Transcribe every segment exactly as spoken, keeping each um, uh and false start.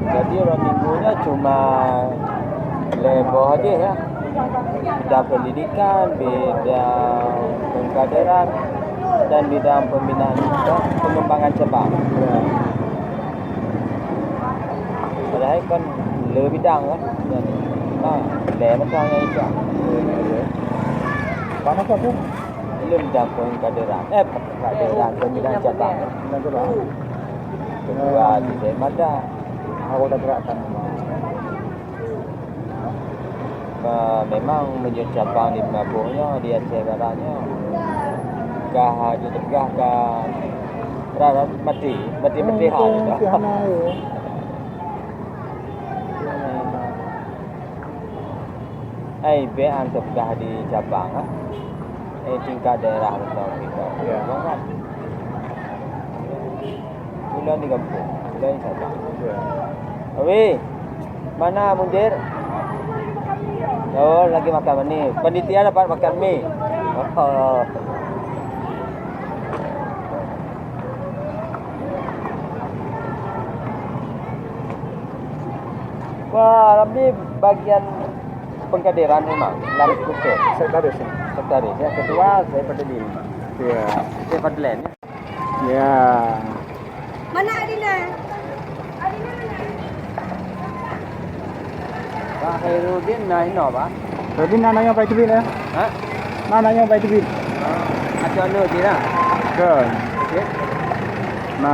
Jadi, uroe Minggu nyoe cuma lhèe boh aja, ya. Bidang pendidikan, bidang pengkaderan, dan bidang pembinaan, pengembangan cabang. Padahai kan le bidang kan. Jadi, ha, lhèe macam nyang ijak. Mana kau tu? Ilôn bidang pengkaderan. Eh, pengkaderan, pembinaan cabang. Pembinaan cabang. Ketua di Said Mada. Anggota gerakan. Ka, memang meunyoe cabang di Meulaboh nyoe, di Aceh Barat nyoe, ka hana teupeugah ka rara maté, maté-maté hana. Ai, bèk an teupeugah di cabang, ah. Eh, tingkat daerah atau tingkat, ya, kan. Ulôn di gampông, ulôn di Sabang. Ya. Oi, mana mudir? Oh, lagi makan mie. Panitia dapat makan mie. Oh. Wah, Ramli bagian pengkaderan memang, lam struktur. Sekretaris, ya? Sekretaris, ya, ketua saya Fadli memang. Ya. Saya Fadlan, ya. Ya. Mana Adina? Adina mana? Pak Khairuddin na inoe, Pak? Khairuddin na nyoe Pak Tubin, ya? Ha? Na nyoe Pak Tubin. Oh, aco aneuk jih lah. Kan. Okey. Na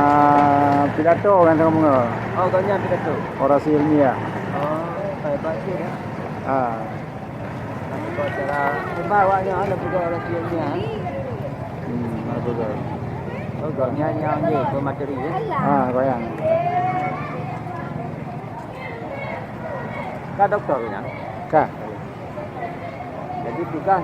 pidato ngon teungoh meungoh. Oh, gobnyan pidato. Orasi ilmiah. Oh, hebat jih, ya. Ah. Tapi kok cara hebat awaknyan, ada peugah orang Cina, eh? Hmm, ada peugah. Oh, gobnyan nyang je, pemateri, eh? Ah, goyang. Ka doktor nyan? Ka. Jadi tugas